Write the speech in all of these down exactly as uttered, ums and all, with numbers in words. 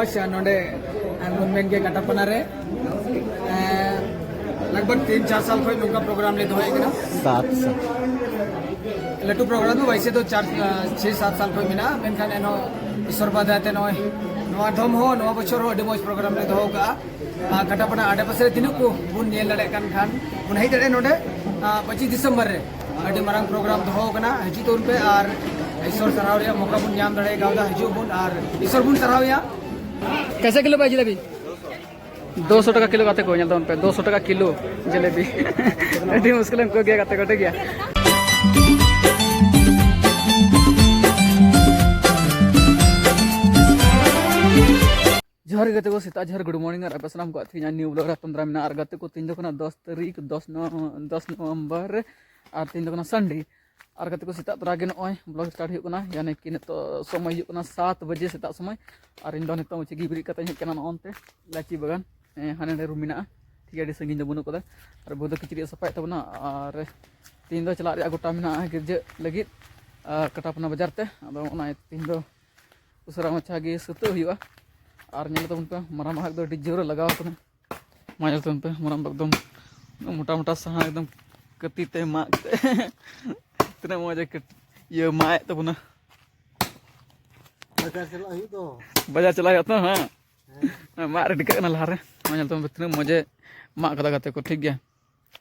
ᱟᱪᱪᱷᱟ, ᱱᱚᱰᱮ ᱟᱨ ᱵᱚᱱ ᱢᱮᱱ ᱜᱮ ᱠᱟᱴᱟᱯᱟᱱᱟ ᱨᱮ, ᱮᱸ, ᱞᱟᱜᱽ ᱵᱷᱟᱜᱽ ᱛᱤᱱ ᱪᱟᱨ ᱥᱟᱞ ᱠᱷᱚᱱ ᱱᱚᱝᱠᱟ ᱯᱨᱳᱜᱨᱟᱢ ᱞᱮ ᱫᱚᱦᱚᱭᱮᱫ ᱠᱟᱱᱟ᱾ ᱥᱟᱛ ᱥᱟᱞ᱾ ᱞᱟᱹᱴᱩ ᱯᱨᱳᱜᱨᱟᱢ ᱫᱚ ᱣᱮᱭᱥᱮ ᱫᱚ ᱪᱟᱨ, ᱟᱸ, ᱪᱷᱮ ᱥᱟᱛ ᱥᱟᱞ ᱠᱷᱚᱱ ᱢᱮᱱᱟᱜᱼᱟ, ᱢᱮᱱᱠᱷᱟᱱ ᱮᱱᱦᱚᱸ ᱤᱥᱚᱨ ᱵᱟ ᱫᱟᱭᱟ ᱛᱮ ᱱᱚᱜᱼᱚᱭ ᱱᱚᱣᱟ ᱫᱷᱚᱢ ᱦᱚᱸ, ᱱᱚᱣᱟ ᱵᱚᱪᱷᱚᱨ ᱦᱚᱸ ᱟᱹᱰᱤ ᱢᱚᱡᱽ ᱯᱨᱳᱜᱨᱟᱢ ᱞᱮ ᱫᱚᱦᱚ ᱠᱟᱜᱼᱟ᱾ ᱟᱨ ᱠᱟᱴᱟᱯᱟᱱᱟ ᱟᱰᱮᱯᱟᱥᱮ ᱨᱮ ᱛᱤᱱᱟᱹᱜ ᱠᱚ ᱵᱚᱱ ᱧᱮᱞ ᱫᱟᱲᱮᱭᱟᱜ ᱠᱟᱱ ᱠᱷᱟᱱ ᱵᱚᱱ ᱦᱮᱡ ᱫᱟᱲᱮᱭᱟᱜᱼᱟ ᱱᱚᱰᱮ, ᱟᱸ, ᱯᱚᱸᱪᱤᱥ ᱰᱤᱥᱮᱢᱵᱚᱨ ᱨᱮ᱾ ᱟᱹᱰᱤ ᱢᱟᱨᱟᱝ ᱯᱨᱳᱜᱨᱟᱢ ᱫᱚᱦᱚ ᱠᱟᱱᱟ, ᱦᱤᱡᱩᱜ ᱛᱟᱵᱚᱱ ᱯᱮ ᱟᱨ ᱤᱥᱚᱨ ᱥᱟᱨᱦᱟᱣ ᱨᱮᱭᱟᱜ ᱢᱚᱠᱟ ᱵᱚᱱ ᱧᱟᱢ ᱫᱟᱲᱮ ᱠᱟᱣᱫᱟ᱾ ᱦᱤᱡᱩᱜ ᱵᱚᱱ ᱟᱨ ᱤᱥᱚᱨ ᱵᱚᱱ ᱥᱟᱨᱦᱟᱣᱮᱭᱟ᱾ ᱠᱮᱥᱮ ᱠᱤᱞᱳ ᱵᱷᱟᱭ ᱡᱤᱞᱮᱵᱤ? ᱫᱩᱥᱚ ᱴᱟᱠᱟ ᱠᱤᱞᱳ ᱜᱟᱛᱮ ᱠᱚ, ᱧᱮᱞ ᱛᱟᱵᱚᱱ ᱯᱮ, ᱫᱩᱥᱚ ᱴᱟᱠᱟ ᱠᱤᱞᱳ ᱡᱤᱞᱮᱵᱤ᱾ ᱟᱹᱰᱤ ᱢᱩᱥᱠᱤᱞᱮᱢ ᱟᱹᱭᱠᱟᱹᱣ ᱜᱮᱭᱟ ᱜᱟᱛᱮ ᱠᱚ, ᱴᱷᱤᱠ ᱜᱮᱭᱟ? ᱡᱚᱦᱟᱨ ᱜᱮ ᱜᱟᱛᱮ ᱠᱚ, ᱥᱮᱛᱟᱜ ᱡᱚᱦᱟᱨ, good morning, ᱟᱨ ᱟᱯᱮ ᱥᱟᱱᱟᱢ ᱠᱚᱣᱟᱜ ᱛᱮᱦᱮᱧ ᱟᱨ new vlog ᱨᱮ ᱦᱟᱯᱮᱱ ᱫᱟᱨᱟᱢ ᱢᱮᱱᱟᱜᱼᱟ᱾ ᱟᱨ ᱜᱟᱛᱮ ᱠᱚ, ᱛᱮᱦᱮᱧ ᱫᱚ ᱠᱟᱱᱟ ᱫᱚᱥ ᱛᱟᱹᱨᱤᱠᱷ, ᱫᱚᱥ ᱱᱚ-, ᱫᱚᱥ ᱱᱚᱵᱷᱮᱢᱵᱚᱨ ᱨᱮ, ᱟᱨ ᱛᱮᱦᱮᱧ ᱫᱚ ᱠᱟᱱᱟ Sunday᱾ ᱟᱨ ᱜᱟᱛᱮ ᱠᱚ, ᱥᱮᱛᱟᱜ ᱛᱚᱨᱟ ᱜᱮ ᱱᱚᱜᱼᱚᱭ vlog start ᱦᱩᱭᱩᱜ ᱠᱟᱱᱟ, ᱭᱟᱱᱤ ᱠᱤ ᱱᱤᱛᱚᱜ ᱥᱚᱢᱚᱭ ᱦᱩᱭᱩᱜ ᱠᱟᱱᱟ ᱥᱟᱛ ᱵᱟᱡᱮ ᱥᱮᱛᱟᱜ ᱥᱚᱢᱚᱭ᱾ ᱟᱨ ᱤᱧ ᱫᱚ ᱱᱤᱛᱚᱜ ᱢᱟᱪᱷᱟ ᱜᱮ ᱵᱮᱨᱮᱫ ᱠᱟᱛᱮ ᱦᱮᱡ ᱠᱟᱱᱟ ᱱᱚᱜᱼᱚ ᱱᱚᱱᱛᱮ ᱞᱟᱹᱪᱤ ᱵᱟᱜᱟᱱ, ᱦᱮᱸ, ᱦᱟᱸᱰᱮ ᱱᱟᱰᱮ room ᱢᱮᱱᱟᱜᱼᱟ, ᱴᱷᱤᱠ ᱜᱮᱭᱟ, ᱟᱹᱰᱤ ᱥᱟᱺᱜᱤᱧ ᱫᱚ ᱵᱟᱹᱱᱩᱜ ᱠᱟᱫᱟ᱾ ᱟᱨ ᱵᱟᱹᱦᱩ ᱫᱚ ᱠᱤᱪᱨᱤᱡ ᱮ ᱥᱟᱯᱷᱟᱭᱮᱫ ᱛᱟᱵᱚᱱᱟ, ᱟᱨ ᱛᱮᱦᱮᱧ ᱫᱚ ᱪᱟᱞᱟᱜ ᱨᱮᱭᱟᱜ ᱜᱚᱴᱟ ᱢᱮᱱᱟᱜᱼᱟ ᱜᱤᱨᱡᱟᱹ ᱞᱟᱹᱜᱤᱫ᱾ ᱟᱨ ᱠᱟᱴᱟᱯᱚᱱᱟ ᱵᱟᱡᱟᱨ ᱛᱮ, ᱟᱫᱚ ᱚᱱᱟ ᱤᱭᱟᱹᱛᱮ ᱛᱮᱦᱮᱧ ᱫᱚ ᱩᱥᱟᱹᱨᱟ ᱢᱟᱪᱷᱟ ᱜᱮ ᱥᱟᱹᱛᱟᱹᱜ ᱦᱩᱭᱩᱜᱼᱟ᱾ ᱟᱨ ᱧᱮᱞ ᱛᱟᱵᱚᱱ ᱯᱮ, ᱢᱟᱨᱟᱝ ᱵᱟᱦᱟᱜ ᱫᱚ ᱟᱹᱰᱤ ᱡᱳᱨ ᱮ ᱞᱟᱜᱟᱣ ᱠᱟᱱᱟ᱾ ᱢᱟ ᱧᱮᱞ ᱛᱟᱵᱚᱱ ᱯᱮ, ᱢᱟᱨᱟᱝ ᱵᱟ ᱮᱠᱫᱚᱢ ᱢᱚᱴᱟ ᱢᱚᱴᱟ ᱥᱟᱦᱟᱱ ᱮᱠᱫᱚᱢ ᱠᱟᱹᱛᱤ ᱛᱮ ᱢᱟᱜ ᱠᱟᱛᱮ ᱛᱤᱱᱟᱹᱜ ᱢᱚᱡᱽ ᱮ ᱠᱟᱹᱴ-, ᱤᱭᱟᱹ ᱢᱟᱜ ᱮᱫ ᱛᱟᱵᱚᱱᱟ᱾ ᱵᱟᱡᱟᱨ ᱪᱟᱞᱟᱜ ᱦᱩᱭᱩᱜ ᱫᱚ᱾ ᱵᱟᱡᱟᱨ ᱪᱟᱞᱟᱜ ᱦᱩᱭᱩᱜ ᱛᱚ, ᱦᱮᱸ᱾ ᱦᱮᱸ᱾ ᱢᱟᱜ ready ᱠᱟᱜ ᱠᱟᱱᱟ ᱞᱟᱦᱟᱨᱮ᱾ ᱢᱟ ᱧᱮᱞ ᱛᱟᱵᱚᱱ ᱯᱮ, ᱛᱤᱱᱟᱹᱜ ᱢᱚᱡᱽ ᱮ ᱢᱟᱜ ᱠᱟᱫᱟ ᱜᱟᱛᱮ ᱠᱚ, ᱴᱷᱤᱠ ᱜᱮᱭᱟ?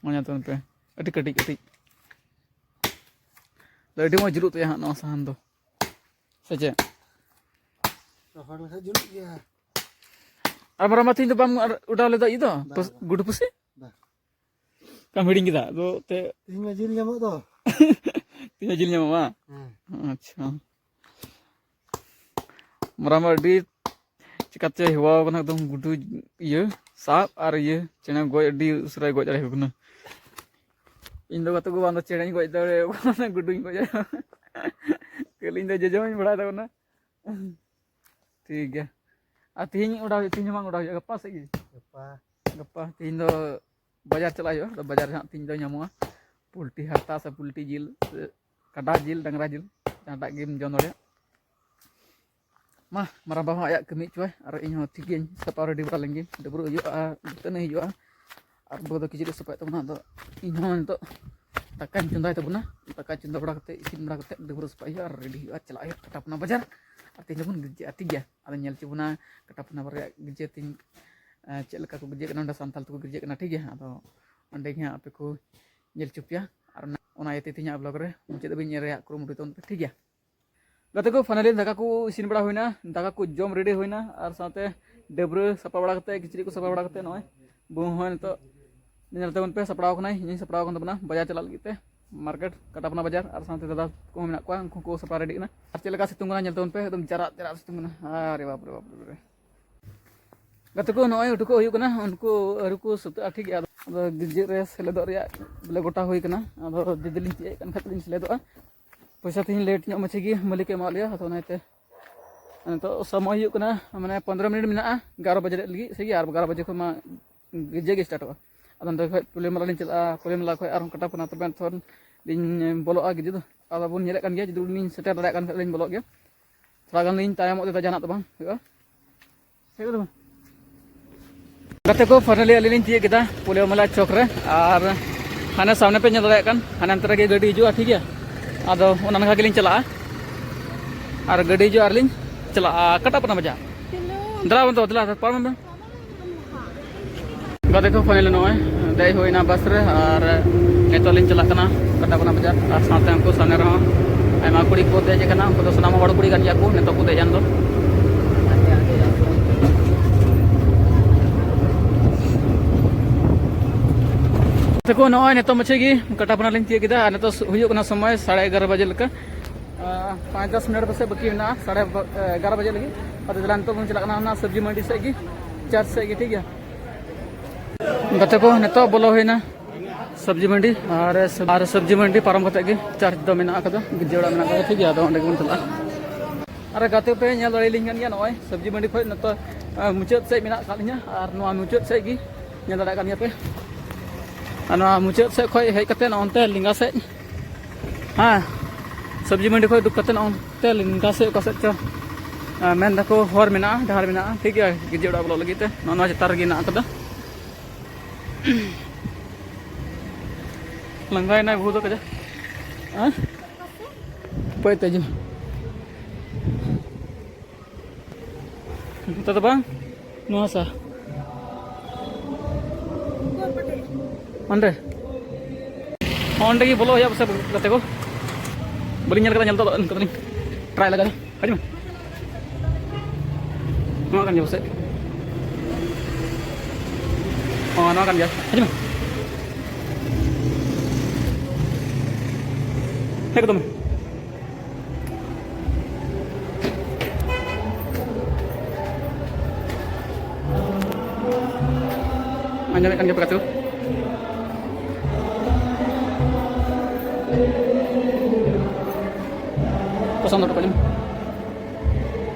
ᱢᱟ ᱧᱮᱞ ᱛᱟᱵᱚᱱ ᱯᱮ, ᱟᱹᱰᱤ ᱠᱟᱹᱴᱤᱡ ᱠᱟᱹᱴᱤᱡ᱾ ᱟᱹᱰᱤ ᱢᱚᱡᱽ ᱡᱩᱞᱩᱜ ᱛᱟᱭᱟ ᱦᱟᱸᱜ ᱱᱚᱣᱟ ᱥᱟᱦᱟᱱ ᱫᱚ, ᱥᱮ ᱪᱮᱫ? ᱨᱚᱦᱚᱲ ᱞᱮᱠᱷᱟᱱ ᱡᱩᱞᱩᱜ ᱜᱮᱭᱟ᱾ ᱟᱨ ᱢᱟᱨᱟᱝ ᱢᱟ ᱛᱮᱦᱮᱧ ᱫᱚ ᱵᱟᱢ ᱚᱰᱟᱣ ᱞᱮᱫᱟ ᱤᱭᱟᱹ ᱫᱚ? ᱵᱟᱝ, ᱯᱩᱥ-, ᱵᱟᱝ᱾ ᱜᱩᱰᱩ ᱯᱩᱥᱤ? ᱵᱟᱝ᱾ ᱠᱟᱢ ᱦᱤᱲᱤᱧ ᱠᱮᱫᱟ? ᱟᱫᱚ ᱛᱮ ᱛᱮᱦᱮᱧ ᱢᱟ ᱡᱤᱞ ᱧᱟᱢᱚᱜ ᱫᱚ᱾ ᱛᱮᱦᱮᱧ ᱢᱟ ᱡᱤᱞ ᱧᱟᱢᱚᱜ, ᱵᱟᱝ? ᱦᱮᱸ᱾ ᱟᱪᱪᱷᱟ᱾ ᱢᱟᱨᱟᱝ ᱢᱟ ᱟᱹᱰᱤ ᱪᱤᱠᱟᱛᱮ ᱦᱮᱣᱟᱣ ᱠᱟᱱᱟ ᱮᱠᱫᱚᱢ ᱜᱩᱰᱩ ᱤᱭᱟᱹ ᱥᱟᱵ ᱟᱨ ᱤᱭᱟᱹ ᱪᱮᱬᱮ ᱜᱚᱡ, ᱟᱹᱰᱤ ᱩᱥᱟᱹᱨᱟᱭ ᱜᱚᱡ ᱫᱟᱲᱮᱭᱟᱠᱚ ᱠᱟᱱᱟ᱾ ᱤᱧ ᱫᱚ ᱜᱟᱛᱮ ᱠᱚ ᱵᱟᱝ ᱫᱚ ᱪᱮᱬᱮᱧ ᱜᱚᱡ ᱫᱟᱲᱮᱭᱟᱠᱚ ᱠᱟᱱᱟ, ᱜᱩᱰᱩᱧ ᱜᱚᱡ ᱫᱟᱲᱮᱭᱟᱠᱚ ᱠᱟᱱᱟ᱾ ᱠᱷᱟᱹᱞᱤ ᱤᱧ ᱫᱚ ᱡᱚᱡᱚᱢᱤᱧ ᱵᱟᱲᱟᱭ ᱛᱟᱵᱚᱱᱟ᱾ ᱴᱷᱤᱠ ᱜᱮᱭᱟ᱾ ᱟᱨ ᱛᱤᱦᱤᱧ ᱚᱰᱟᱣ ᱦᱩᱭᱩᱜ, ᱛᱤᱦᱤᱧ ᱦᱚᱸ ᱵᱟᱝ ᱚᱰᱟᱣ ᱦᱩᱭᱩᱜᱼᱟ, ᱜᱟᱯᱟ ᱥᱮᱫ ᱜᱮ? ᱜᱟᱯᱟ᱾ ᱜᱟᱯᱟ᱾ ᱛᱤᱦᱤᱧ ᱫᱚ ᱵᱟᱡᱟᱨ ᱪᱟᱞᱟᱜ ᱦᱩᱭᱩᱜᱼᱟ, ᱟᱫᱚ ᱵᱟᱡᱟᱨ ᱨᱮ ᱦᱟᱸᱜ ᱛᱤᱦᱤᱧ ᱫᱚ ᱧᱟᱢᱚᱜᱼᱟ ᱯᱳᱞᱴᱤ ᱦᱟᱨᱛᱟ ᱥᱮ ᱯᱳᱞᱴᱤ ᱡᱤᱞ ᱥᱮ ᱠᱟᱰᱟ ᱡᱤᱞ, ᱰᱟᱝᱨᱟ ᱡᱤᱞ, ᱡᱟᱦᱟᱸᱴᱟᱜ ᱜᱮᱢ ᱡᱚᱢ ᱫᱟᱲᱮᱭᱟᱜ᱾ ᱢᱟ, ᱢᱟᱨᱟᱝᱵᱟ ᱦᱚᱸ ᱟᱭᱟᱜ ᱠᱟᱹᱢᱤ ᱦᱚᱪᱚᱭ, ᱟᱨ ᱤᱧ ᱦᱚᱸ ᱴᱷᱤᱠ ᱜᱮᱧ ᱥᱟᱯᱲᱟᱣ ᱨᱮᱰᱤ ᱵᱟᱲᱟ ᱞᱮᱱ ᱜᱮ, ᱰᱟᱹᱵᱽᱨᱟᱹᱜ ᱦᱩᱭᱩᱜᱼᱟ, ᱫᱟᱹᱛᱟᱹᱱᱤ ᱦᱩᱭᱩᱜᱼᱟ, ᱟᱨ ᱵᱟᱹᱦᱩ ᱫᱚ ᱠᱤᱪᱨᱤᱡ ᱥᱟᱯᱷᱟᱭ ᱛᱟᱵᱚᱱᱟ᱾ ᱟᱫᱚ ᱤᱧ ᱦᱚᱸ ᱱᱤᱛᱚᱜ ᱫᱟᱠᱟᱧ ᱪᱚᱸᱫᱟᱭ ᱛᱟᱵᱚᱱᱟ᱾ ᱫᱟᱠᱟ ᱪᱚᱸᱫᱟ ᱵᱟᱲᱟ ᱠᱟᱛᱮ, ᱤᱥᱤᱱ ᱵᱟᱲᱟ ᱠᱟᱛᱮ, ᱰᱟᱹᱵᱽᱨᱟᱹ ᱥᱟᱯᱷᱟᱭ ᱦᱩᱭᱩᱜᱼᱟ ᱟᱨ ᱨᱮᱰᱤ ᱦᱩᱭᱩᱜᱼᱟ, ᱪᱟᱞᱟᱜ ᱦᱩᱭᱩᱜᱼᱟ ᱠᱟᱴᱟᱯᱚᱱᱟ ᱵᱟᱡᱟᱨ᱾ ᱟᱨ ᱛᱮᱦᱮᱧ ᱫᱚᱵᱚᱱ ᱜᱤᱨᱡᱟᱹᱜᱼᱟ, ᱴᱷᱤᱠ ᱜᱮᱭᱟ? ᱟᱫᱚ ᱧᱮᱞ ᱦᱚᱪᱚ ᱵᱚᱱᱟ ᱠᱟᱴᱟᱯᱚᱱᱟ ᱵᱟᱨᱭᱟ ᱜᱤᱨᱡᱟᱹ ᱛᱮᱦᱮᱧ, ᱮᱸ, ᱪᱮᱫ ᱞᱮᱠᱟ ᱠᱚ ᱜᱤᱨᱡᱟᱹᱜ ᱠᱟᱱᱟ, ᱚᱸᱰᱮ ᱥᱟᱱᱛᱟᱞ ᱛᱮᱠᱚ ᱜᱤᱨᱡᱟᱹᱜ ᱠᱟᱱᱟ, ᱴᱷᱤᱠ ᱜᱮᱭᱟ? ᱟᱫᱚ ᱚᱸᱰᱮ ᱜᱮ ᱦᱟᱸᱜ ᱟᱯᱮ ᱠᱚ ᱧᱮᱞ ᱦᱚᱪᱚ ᱯᱮᱭᱟ᱾ ᱟᱨ ᱚᱱᱟ, ᱚᱱᱟ ᱤᱭᱟᱹᱛᱮ ᱛᱮᱦᱮᱧᱟᱜ vlog ᱨᱮ ᱢᱩᱪᱟᱹᱫ ᱫᱷᱟᱹᱵᱤᱡ ᱧᱮᱞ ᱨᱮᱭᱟᱜ ᱠᱩᱨᱩᱢᱩᱴᱩᱭ ᱛᱟᱵᱚᱱ ᱯᱮ, ᱴᱷᱤᱠ ᱜᱮᱭᱟ? ᱜᱟᱛᱮ ᱠᱚ, finally ᱫᱟᱠᱟ ᱠᱚ ᱤᱥᱤᱱ ᱵᱟᱲᱟ ᱦᱩᱭᱱᱟ, ᱫᱟᱠᱟ ᱠᱚ ᱡᱚᱢ ᱨᱮᱰᱤ ᱦᱩᱭᱱᱟ, ᱟᱨ ᱥᱟᱶᱛᱮ ᱰᱟᱹᱵᱽᱨᱟᱹ ᱥᱟᱯᱷᱟ ᱵᱟᱲᱟ ᱠᱟᱛᱮ, ᱠᱤᱪᱨᱤᱡ ᱠᱚ ᱥᱟᱯᱷᱟ ᱵᱟᱲᱟ ᱠᱟᱛᱮ, ᱱᱚᱜᱼᱚᱭ ᱵᱟᱹᱦᱩ ᱦᱚᱸ ᱱᱤᱛᱚᱜ ᱧᱮᱞ ᱛᱟᱵᱚᱱ ᱯᱮ, ᱥᱟᱯᱲᱟᱣ ᱠᱟᱱᱟᱭ, ᱤᱧ ᱥᱟᱯᱲᱟᱣ ᱠᱟᱱ ᱛᱟᱵᱚᱱᱟ ᱵᱟᱡᱟᱨ ᱪᱟᱞᱟᱜ ᱞᱟᱹᱜᱤᱫ ᱛᱮ, market ᱠᱟᱴᱟᱯᱚᱱᱟ ᱵᱟᱡᱟᱨ, ᱟᱨ ᱥᱟᱶᱛᱮ ᱫᱟᱫᱟ ᱠᱚᱦᱚᱸ ᱢᱮᱱᱟᱜ ᱠᱚᱣᱟ, ᱩᱱᱠᱩ ᱠᱚ ᱥᱟᱯᱲᱟᱣ ᱨᱮᱰᱤ ᱠᱟᱱᱟ᱾ ᱟᱨ ᱪᱮᱫ ᱞᱮᱠᱟ ᱥᱤᱛᱩᱝ ᱠᱟᱱᱟ ᱧᱮᱞ ᱛᱟᱵᱚᱱ ᱯᱮ, ᱮᱠᱫᱚᱢ ᱡᱟᱨᱟᱜ ᱡᱟᱨᱟᱜ ᱥᱤᱛᱩᱝ ᱠᱟᱱᱟ᱾ ᱟᱨᱮ ᱵᱟᱯ ᱨᱮ, ᱵᱟᱯ ᱨᱮ, ᱵᱟᱯ ᱨᱮ᱾ ᱜᱟᱛᱮ ᱠᱚ, ᱱᱚᱜᱼᱚᱭ ᱩᱰᱩᱠᱚᱜ ᱦᱩᱭᱩᱜ ᱠᱟᱱᱟ, ᱩᱱᱠᱩ ᱟᱹᱣᱨᱤ ᱠᱚ ᱥᱟᱹᱛᱟᱹᱜᱼᱟ, ᱴᱷᱤᱠ ᱜᱮᱭᱟ᱾ ᱟᱫᱚ ᱜᱤᱨᱡᱟᱹ ᱨᱮ ᱥᱮᱞᱮᱫᱚᱜ ᱨᱮᱭᱟᱜ ᱵᱚᱞᱮ ᱜᱚᱴᱟ ᱦᱩᱭ ᱠᱟᱱᱟ᱾ ᱟᱫᱚ ᱡᱩᱫᱤ ᱞᱤᱧ ᱛᱤᱭᱟᱹᱜ ᱠᱟᱱ ᱠᱷᱟᱡ ᱫᱚᱞᱤᱧ ᱥᱮᱞᱮᱫᱚᱜᱼᱟ᱾ ᱯᱚᱭᱥᱟ ᱛᱮᱦᱮᱧ late ᱧᱚᱜ ᱢᱟᱪᱷᱟ ᱜᱮ ᱢᱟᱹᱞᱤᱠ ᱮ ᱮᱢᱟᱣᱟᱫ ᱞᱮᱭᱟ, ᱟᱫᱚ ᱚᱱᱟᱛᱮ ᱱᱤᱛᱚᱜ ᱥᱚᱢᱚᱭ ᱦᱩᱭᱩᱜ ᱠᱟᱱᱟ, ᱢᱟᱱᱮ, ᱯᱚᱱᱫᱽᱨᱚ ᱢᱤᱱᱤᱴ ᱢᱮᱱᱟᱜᱼᱟ ᱮᱜᱟᱨᱚ ᱵᱟᱡᱮ ᱞᱟᱹᱜᱤᱫ, ᱴᱷᱤᱠ ᱜᱮᱭᱟ? ᱟᱨ ᱮᱜᱟᱨᱚ ᱵᱟᱡᱮ ᱠᱷᱚᱱ ᱢᱟ ᱜᱤᱨᱡᱟᱹ ᱜᱮ startᱚᱜᱼᱟ᱾ ᱟᱫᱚ ᱱᱚᱸᱰᱮ ᱠᱷᱚᱡ ᱯᱚᱞᱤᱢᱟᱞᱟ ᱞᱤᱧ ᱪᱟᱞᱟᱜᱼᱟ, ᱯᱚᱞᱤᱢᱟᱞᱟ ᱠᱷᱚᱡ ᱟᱨᱦᱚᱸ ᱠᱟᱴᱟᱯᱚᱱᱟ, ᱛᱚᱵᱮ ᱛᱷᱚᱨ ᱞᱤᱧ ᱵᱚᱞᱚᱜᱼᱟ ᱜᱤᱨᱡᱟᱹ ᱫᱚ᱾ ᱟᱫᱚ ᱵᱚᱱ ᱧᱮᱞᱮᱫ ᱠᱟᱱ ᱜᱮᱭᱟ, ᱡᱩᱫᱤ ᱞᱤᱧ ᱥᱮᱴᱮᱨ ᱫᱟᱲᱮᱭᱟᱜ ᱠᱟᱱ ᱠᱷᱟᱡ ᱞᱤᱧ ᱵᱚᱞᱚᱜ ᱜᱮᱭᱟ᱾ ᱛᱷᱚᱲᱟ ᱜᱟᱱ ᱞᱤᱧ ᱛᱟᱭᱚᱢᱚᱜ ᱛᱮᱫᱚ ᱡᱟᱦᱟᱱᱟᱜ ᱫᱚ ᱵᱟᱝ ᱦᱩᱭᱩᱜᱼᱟ᱾ ᱜᱟᱛᱮ ᱠᱚ, finally ᱟᱹᱞᱤᱧ ᱞᱤᱧ ᱛᱤᱭᱟᱹᱜ ᱠᱮᱫᱟ ᱯᱚᱞᱤᱭᱟᱢᱟᱞᱟ ᱪᱚᱠ ᱨᱮ᱾ ᱟᱨ ᱦᱟᱱᱮ ᱥᱟᱢᱱᱮ ᱯᱮ ᱧᱮᱞ ᱫᱟᱲᱮᱭᱟᱜ ᱠᱟᱱ, ᱦᱟᱱᱮ ᱦᱟᱱᱛᱮ ᱨᱮᱜᱮ ᱜᱟᱹᱰᱤ ᱦᱤᱡᱩᱜᱼᱟ, ᱴᱷᱤᱠ ᱜᱮᱭᱟ? ᱟᱫᱚ ᱚᱱᱟ ᱱᱟᱠᱷᱟ ᱜᱮᱞᱤᱧ ᱪᱟᱞᱟᱜᱼᱟ᱾ ᱟᱨ ᱜᱟᱹᱰᱤ ᱦᱤᱡᱩᱜᱼᱟ ᱟᱨ ᱞᱤᱧ ᱪᱟᱞᱟᱜᱼᱟ ᱠᱟᱴᱟᱯᱚᱱᱟ ᱵᱟᱡᱟᱨ᱾ ᱫᱮᱞᱟ ᱵᱚᱱ ᱫᱚ, ᱫᱮᱞᱟ, ᱯᱟᱨᱚᱢ ᱵᱚᱱ᱾ ᱜᱟᱛᱮ ᱠᱚ, finally ᱱᱚᱜᱼᱚᱭ ᱫᱮᱡ ᱦᱩᱭᱱᱟ ᱵᱟᱥ ᱨᱮ, ᱟᱨ ᱱᱤᱛᱚᱜ ᱞᱤᱧ ᱪᱟᱞᱟᱜ ᱠᱟᱱᱟ ᱠᱟᱴᱟᱯᱚᱱᱟ ᱵᱟᱡᱟᱨ᱾ ᱟᱨ ᱥᱟᱶᱛᱮ ᱩᱱᱠᱩ ᱥᱟᱢᱱᱮ ᱨᱮᱦᱚᱸ ᱟᱭᱢᱟ ᱠᱩᱲᱤ ᱠᱚ ᱫᱮᱡ ᱟᱠᱟᱱᱟ, ᱩᱱᱠᱩ ᱫᱚ ᱥᱟᱱᱟᱢ ᱦᱚᱲ ᱠᱩᱲᱤ ᱠᱟᱱ ᱜᱮᱭᱟ ᱠᱚ ᱱᱤᱛᱚᱜ ᱠᱚ ᱫᱮᱡ ᱮᱱ ᱫᱚ᱾ ᱜᱟᱛᱮ ᱠᱚ, ᱱᱚᱜᱼᱚᱭ ᱱᱤᱛᱚᱜ ᱢᱟᱪᱷᱟ ᱜᱮ ᱠᱟᱴᱟᱯᱚᱱᱟ ᱞᱤᱧ ᱛᱤᱭᱳᱜ ᱠᱮᱫᱟ, ᱟᱨ ᱱᱤᱛᱚᱜ ᱦᱩᱭᱩᱜ ᱠᱟᱱᱟ ᱥᱚᱢᱚᱭ ᱥᱟᱲᱮ ᱮᱜᱟᱨᱚ ᱵᱟᱡᱮ ᱞᱮᱠᱟ᱾ ᱟᱨ ᱯᱟᱸᱪ ᱫᱚᱥ ᱢᱤᱱᱤᱴ ᱯᱟᱥᱮᱡ ᱵᱟᱹᱠᱤ ᱢᱮᱱᱟᱜᱼᱟ ᱥᱟᱲᱮ ᱵᱟ-, ᱮᱜᱟᱨᱚ ᱵᱟᱡᱮ ᱞᱟᱹᱜᱤᱫ᱾ ᱟᱫᱚ ᱫᱮᱞᱟ ᱱᱤᱛᱚᱜ ᱵᱚᱱ ᱪᱟᱞᱟᱜ ᱠᱟᱱᱟ ᱚᱱᱟ ᱥᱚᱵᱽᱡᱤ ᱢᱟᱱᱰᱤ ᱥᱮᱫ ᱜᱮ, ᱪᱟᱨᱪ ᱥᱮᱫ ᱜᱮ, ᱴᱷᱤᱠ ᱜᱮᱭᱟ᱾ ᱜᱟᱛᱮ ᱠᱚ, ᱱᱤᱛᱚᱜ ᱵᱚᱞᱚ ᱦᱩᱭᱱᱟ ᱥᱚᱵᱽᱡᱤ ᱢᱟᱱᱰᱤ, ᱟᱨ ᱥᱚᱵᱽ-, ᱟᱨ ᱥᱚᱵᱽᱡᱤ ᱢᱟᱱᱰᱤ ᱯᱟᱨᱚᱢ ᱠᱟᱛᱮ ᱜᱮ ᱪᱟᱨᱪ ᱫᱚ ᱢᱮᱱᱟᱜ ᱟᱠᱟᱫᱟ, ᱜᱤᱨᱡᱟᱹ ᱚᱲᱟᱜ ᱢᱮᱱᱟᱜ ᱟᱠᱟᱫᱟ, ᱴᱷᱤᱠ ᱜᱮᱭᱟ᱾ ᱟᱫᱚ ᱚᱸᱰᱮ ᱜᱮᱵᱚᱱ ᱪᱟᱞᱟᱜᱼᱟ᱾ ᱟᱨ ᱜᱟᱛᱮ ᱯᱮ ᱧᱮᱞ ᱫᱟᱲᱮᱭᱟᱞᱤᱧ ᱠᱟᱱ ᱜᱮᱭᱟ, ᱱᱚᱜᱼᱚᱭ ᱥᱚᱵᱽᱡᱤ ᱢᱟᱱᱰᱤ ᱠᱷᱚᱱ ᱱᱤᱛᱚᱜ, ᱟᱸ, ᱢᱩᱪᱟᱹᱫ ᱥᱮᱫ ᱢᱮᱱᱟᱜ ᱟᱠᱟᱫ ᱞᱤᱧᱟ, ᱟᱨ ᱱᱚᱣᱟ ᱢᱩᱪᱟᱹᱫ ᱥᱮᱫ ᱜᱮ ᱧᱮᱞ ᱫᱟᱲᱮᱭᱟᱜ ᱠᱟᱱ ᱜᱮᱭᱟ ᱯᱮ᱾ ᱟᱨ ᱱᱚᱣᱟ ᱢᱩᱪᱟᱹᱫ ᱥᱮᱫ ᱠᱷᱚᱱ ᱦᱮᱡ ᱠᱟᱛᱮ ᱱᱚᱜᱼᱚᱱᱛᱮ ᱞᱮᱸᱜᱟ ᱥᱮᱫ, ᱦᱮᱸ, ᱥᱚᱵᱽᱡᱤ ᱢᱟᱱᱰᱤ ᱠᱷᱚᱱ ᱩᱰᱩᱠ ᱠᱟᱛᱮ ᱱᱚᱜᱼᱚᱱᱛᱮ ᱞᱮᱸᱜᱟ ᱥᱮᱫ ᱚᱠᱟ ᱥᱮᱫ ᱪᱚ ᱟᱨ ᱢᱮᱱ ᱫᱟᱠᱚ ᱦᱚᱨ ᱢᱮᱱᱟᱜᱼᱟ, ᱰᱟᱦᱟᱨ ᱢᱮᱱᱟᱜᱼᱟ, ᱴᱷᱤᱠ ᱜᱮᱭᱟ, ᱜᱤᱨᱡᱟᱹ ᱚᱲᱟᱜ ᱵᱚᱞᱚᱜ ᱞᱟᱹᱜᱤᱫ ᱛᱮ ᱱᱚᱜᱼᱚ ᱱᱚᱣᱟ ᱪᱮᱛᱟᱱ ᱨᱮᱜᱮ ᱦᱮᱱᱟᱜ ᱟᱠᱟᱫᱟ᱾ ᱞᱟᱸᱜᱟᱭᱮᱱᱟᱭ ᱵᱟᱹᱦᱩ ᱫᱚ ᱠᱟᱡᱟᱠ᱾ ᱦᱮᱸ? ᱯᱟᱹᱭ ᱛᱮ ᱦᱤᱡᱩᱜ ᱢᱮ᱾ ᱱᱚᱛᱮ ᱫᱚ ᱵᱟᱝ, ᱱᱚᱣᱟ ᱥᱟ᱾ ᱚᱸᱰᱮ? ᱚᱸᱰᱮ ᱜᱮ ᱵᱚᱞᱚ ᱦᱩᱭᱩᱜᱼᱟ ᱯᱟᱥᱮ ᱜᱟᱛᱮ ᱠᱚ᱾ ᱵᱟᱹᱞᱤᱧ ᱧᱮᱞ ᱠᱟᱫᱟ, ᱧᱮᱞ ᱫᱚ ᱱᱤᱛᱚᱜ ᱫᱚᱞᱤᱧ ᱴᱨᱟᱭ ᱞᱮᱜᱟ᱾ ᱦᱤᱡᱩᱜ ᱢᱮ᱾ ᱱᱚᱣᱟ ᱠᱟᱱ ᱜᱮᱭᱟ ᱯᱟᱥᱮᱡ᱾ ᱦᱚᱸ, ᱱᱚᱣᱟ ᱠᱟᱱ ᱜᱮᱭᱟ᱾ ᱦᱤᱡᱩᱜ ᱢᱮ᱾ ᱦᱮᱡ ᱜᱚᱫᱚᱜ ᱢᱮ᱾ ᱟᱸᱡᱚᱢᱮᱫ ᱠᱟᱱ ᱜᱮᱭᱟ ᱯᱮ ᱜᱟᱛᱮ ᱠᱚ? ᱯᱚᱥᱚᱱᱫ ᱦᱚᱴᱚ ᱠᱟᱜ ᱞᱤᱧ᱾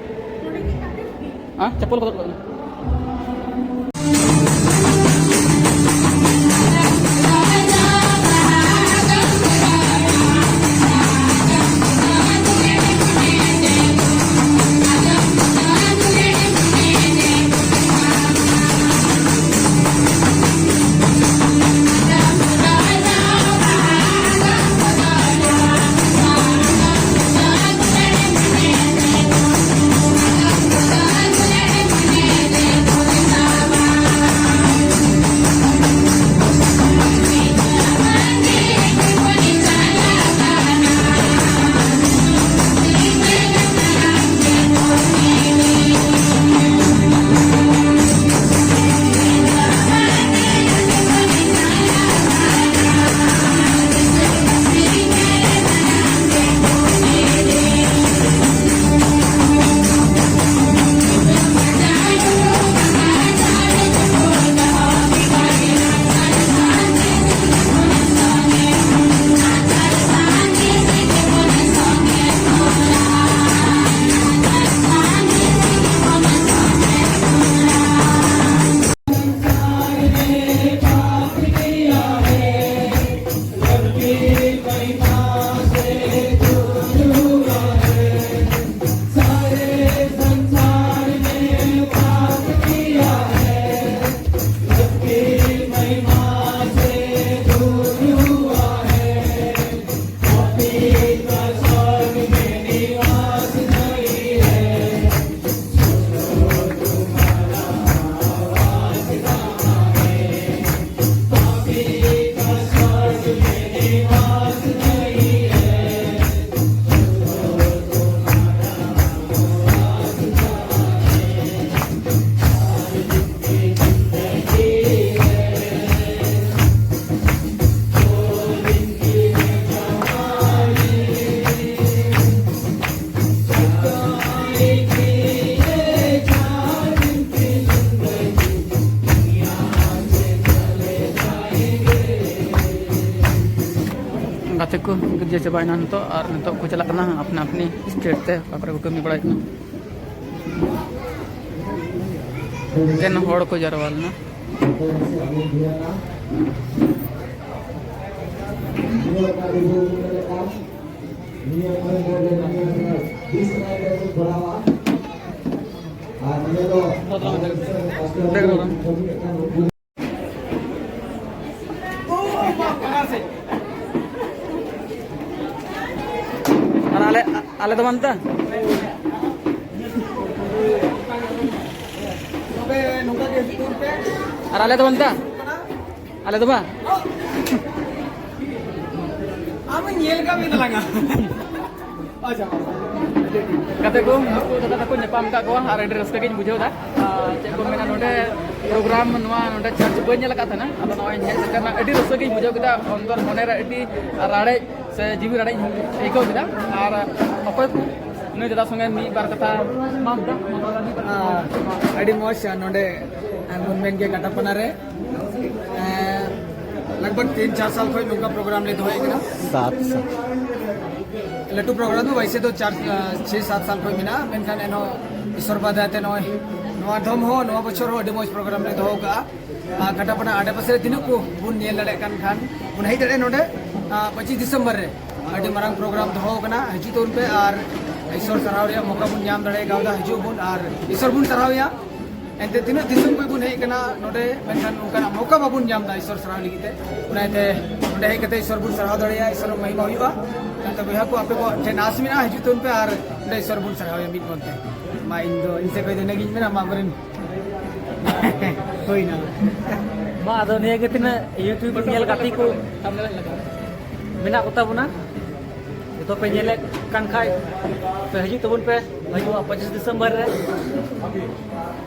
ᱦᱮᱸ, ᱪᱟᱯᱚᱞ ᱠᱚᱫᱚ ᱦᱚᱴᱚ ᱠᱟᱜ ᱞᱤᱧ᱾ ᱪᱟᱵᱟᱭᱮᱱᱟ ᱱᱤᱛᱚᱜ, ᱟᱨ ᱱᱤᱛᱚᱜ ᱠᱚ ᱪᱟᱞᱟᱜ ᱠᱟᱱᱟ ᱟᱯᱱᱟ ᱟᱯᱱᱤ ᱥᱴᱮᱴ ᱛᱮ, ᱚᱠᱟ ᱠᱚᱨᱮ ᱠᱚ ᱠᱟᱹᱢᱤ ᱵᱟᱲᱟᱭ ᱠᱟᱱᱟ᱾ ᱮᱠᱮᱱ ᱦᱚᱲ ᱠᱚ ᱡᱟᱨᱣᱟ ᱞᱮᱱᱟ᱾ ᱟᱨ ᱟᱞᱮ, ᱟᱞᱮ ᱫᱚ ᱵᱟᱝ ᱛᱟ? ᱟᱨ ᱟᱞᱮ ᱫᱚ ᱵᱟᱝ ᱛᱟ? ᱟᱞᱮ ᱫᱚ ᱵᱟᱝ? ᱟᱢ ᱧᱮᱞ ᱠᱟᱜ ᱢᱮ ᱛᱟᱞᱟᱝᱟ᱾ ᱟᱪᱪᱷᱟ᱾ ᱜᱟᱛᱮ ᱠᱚ, ᱱᱩᱠᱩ ᱫᱟᱫᱟ ᱛᱟᱠᱚ ᱧᱟᱯᱟᱢ ᱟᱠᱟᱫ ᱠᱚᱣᱟ ᱟᱨ ᱟᱹᱰᱤ ᱨᱟᱹᱥᱠᱟᱹ ᱜᱤᱧ ᱵᱩᱡᱷᱟᱹᱣ ᱮᱫᱟ᱾ ᱟᱨ ᱪᱮᱫ ᱠᱚ ᱢᱮᱱᱟ, ᱱᱚᱰᱮ ᱯᱨᱳᱜᱨᱟᱢ, ᱱᱚᱣᱟ ᱱᱚᱰᱮ ᱪᱟᱨᱪ ᱵᱟᱹᱧ ᱧᱮᱞ ᱟᱠᱟᱫ ᱛᱟᱦᱮᱱᱟ, ᱟᱫᱚ ᱱᱚᱜᱼᱚᱭ ᱦᱮᱡ ᱥᱮᱴᱮᱨ ᱮᱱᱟ, ᱟᱹᱰᱤ ᱨᱟᱹᱥᱠᱟᱹ ᱜᱤᱧ ᱵᱩᱡᱷᱟᱹᱣ ᱠᱮᱫᱟ, ᱚᱱᱛᱚᱨ ᱢᱚᱱᱮ ᱨᱮ ᱟᱹᱰᱤ ᱨᱟᱲᱮᱡ ᱥᱮ ᱡᱤᱣᱤ ᱨᱟᱲᱮᱡ ᱤᱧ ᱟᱹᱭᱠᱟᱹᱣ ᱠᱮᱫᱟ᱾ ᱟᱨ ᱚᱠᱚᱭ ᱠᱚ ᱱᱩᱭ ᱫᱟᱫᱟ ᱥᱚᱸᱜᱮ ᱢᱤᱫ ᱵᱟᱨ ᱠᱟᱛᱷᱟ ᱢᱟ ᱢᱮᱛᱟ, ᱢᱟ ᱛᱟᱦᱚᱞᱮ ᱢᱤᱫ ᱵᱟᱨ ᱠᱟᱛᱷᱟ᱾ ᱟᱹᱰᱤ ᱢᱚᱡᱽ, ᱱᱚᱰᱮ ᱟᱨ ᱵᱚᱱ ᱢᱮᱱ ᱜᱮᱭᱟ ᱠᱟᱴᱟᱯᱟᱱᱟ ᱨᱮ, ᱮᱸ, ᱞᱟᱜᱽ ᱵᱷᱟᱜᱽ ᱛᱤᱱ ᱪᱟᱨ ᱥᱟᱞ ᱠᱷᱚᱱ ᱱᱚᱝᱠᱟ ᱯᱨᱳᱜᱨᱟᱢ ᱞᱮ ᱫᱚᱦᱚᱭᱮᱫ ᱠᱟᱱᱟ᱾ ᱥᱟᱛ ᱥᱟᱞ᱾ ᱞᱟᱹᱴᱩ ᱯᱨᱳᱜᱨᱟᱢ ᱫᱚ ᱣᱟᱭᱥᱮ ᱫᱚ ᱪᱟᱨ, ᱟᱸ, ᱪᱷᱮ ᱥᱟᱛ ᱥᱟᱞ ᱠᱷᱚᱱ ᱢᱮᱱᱟᱜᱼᱟ, ᱢᱮᱱᱠᱷᱟᱱ ᱮᱱᱦᱚᱸ ᱤᱥᱚᱨ ᱵᱟ ᱫᱟᱭᱟ ᱛᱮ ᱱᱚᱜᱼᱚᱭ ᱱᱚᱣᱟ ᱫᱚᱢ ᱦᱚᱸ, ᱱᱚᱣᱟ ᱵᱚᱪᱷᱚᱨ ᱦᱚᱸ ᱟᱹᱰᱤ ᱢᱚᱡᱽ ᱯᱨᱳᱜᱨᱟᱢ ᱞᱮ ᱫᱚᱦᱚ ᱠᱟᱜᱼᱟ᱾ ᱟᱨ ᱠᱟᱴᱟᱯᱟᱱᱟ ᱟᱰᱮᱯᱟᱥᱮ ᱨᱮ ᱛᱤᱱᱟᱹᱜ ᱠᱚ ᱵᱚᱱ ᱧᱮᱞ ᱫᱟᱲᱮᱭᱟᱜ ᱠᱟᱱ ᱠᱷᱟᱱ ᱵᱚᱱ ᱦᱮᱡ ᱫᱟᱲᱮᱭᱟᱜᱼᱟ ᱱᱚᱰᱮ, ᱟᱸ, ᱯᱚᱸᱪᱤᱥ ᱰᱤᱥᱮᱢᱵᱚᱨ ᱨᱮ ᱟᱹᱰᱤ ᱢᱟᱨᱟᱝ ᱯᱨᱳᱜᱨᱟᱢ ᱫᱚᱦᱚ ᱟᱠᱟᱱᱟ᱾ ᱦᱤᱡᱩᱜ ᱛᱟᱵᱚᱱ ᱯᱮ ᱟᱨ ᱤᱥᱚᱨ ᱥᱟᱨᱦᱟᱣ ᱨᱮᱭᱟᱜ ᱢᱚᱠᱟ ᱵᱚᱱ ᱧᱟᱢ ᱫᱟᱲᱮ ᱠᱟᱣᱫᱟ᱾ ᱦᱤᱡᱩᱜ ᱵᱚᱱ ᱟᱨ ᱤᱥᱚᱨ ᱵᱚᱱ ᱥᱟᱨᱦᱟᱣ ᱮᱭᱟ᱾ ᱮᱱᱛᱮ ᱛᱤᱱᱟᱹᱜ ᱫᱤᱥᱚᱢ ᱠᱷᱚᱱ ᱵᱚᱱ ᱦᱮᱡ ᱟᱠᱟᱱᱟ ᱱᱚᱰᱮ, ᱢᱮᱱᱠᱷᱟᱱ ᱚᱱᱠᱟᱱᱟᱜ ᱢᱚᱠᱟ ᱵᱟᱵᱚᱱ ᱧᱟᱢ ᱮᱫᱟ ᱤᱥᱚᱨ ᱥᱟᱨᱦᱟᱣ ᱞᱟᱹᱜᱤᱫ ᱛᱮ᱾ ᱚᱱᱟᱛᱮ ᱱᱚᱰᱮ ᱦᱮᱡ ᱠᱟᱛᱮ ᱤᱥᱚᱨ ᱵᱚᱱ ᱥᱟᱨᱦᱟᱣ ᱫᱟᱲᱮᱭᱟᱜᱼᱟ, ᱤᱥᱚᱨ ᱢᱚᱦᱤᱢᱟ ᱦᱩᱭᱩᱜᱼᱟ᱾ ᱚᱱᱟᱛᱮ ᱵᱚᱭᱦᱟ ᱠᱚ, ᱟᱯᱮ ᱠᱚ ᱴᱷᱮᱱ ᱟᱥ ᱢᱮᱱᱟᱜᱼᱟ, ᱦᱤᱡᱩᱜ ᱛᱟᱵᱚᱱ ᱯᱮ ᱟᱨ ᱱᱚᱰᱮ ᱤᱥᱚᱨ ᱵᱚᱱ ᱥᱟᱨᱦᱟᱣᱮᱭᱟ ᱢᱤᱫ ᱢᱚᱱ ᱛᱮ᱾ ᱢᱟ ᱤᱧ ᱫᱚ, ᱤᱧ ᱥᱮᱫ ᱠᱷᱚᱱ ᱫᱚ ᱤᱱᱟᱹᱜᱤᱧ ᱢᱮᱱᱟ, ᱢᱟ ᱟᱵᱚᱨᱮᱱ ᱦᱩᱭᱱᱟ᱾ ᱢᱟ ᱟᱫᱚ ᱱᱤᱭᱟᱹ ᱜᱮ ᱛᱤᱱᱟᱹᱜ YouTube ᱧᱮᱞ ᱜᱟᱛᱮ ᱠᱚ ᱢᱮᱱᱟᱜ ᱠᱚᱛᱟ ᱵᱚᱱᱟ, ᱡᱚᱛᱚ ᱯᱮ ᱧᱮᱞᱮᱫ ᱠᱟᱱ ᱠᱷᱟᱡ ᱯᱮ ᱦᱤᱡᱩᱜ ᱛᱟᱵᱚᱱ ᱯᱮ᱾ ᱦᱤᱡᱩᱜᱼᱟ ᱯᱚᱸᱪᱤᱥ ᱰᱤᱥᱮᱢᱵᱚᱨ ᱨᱮ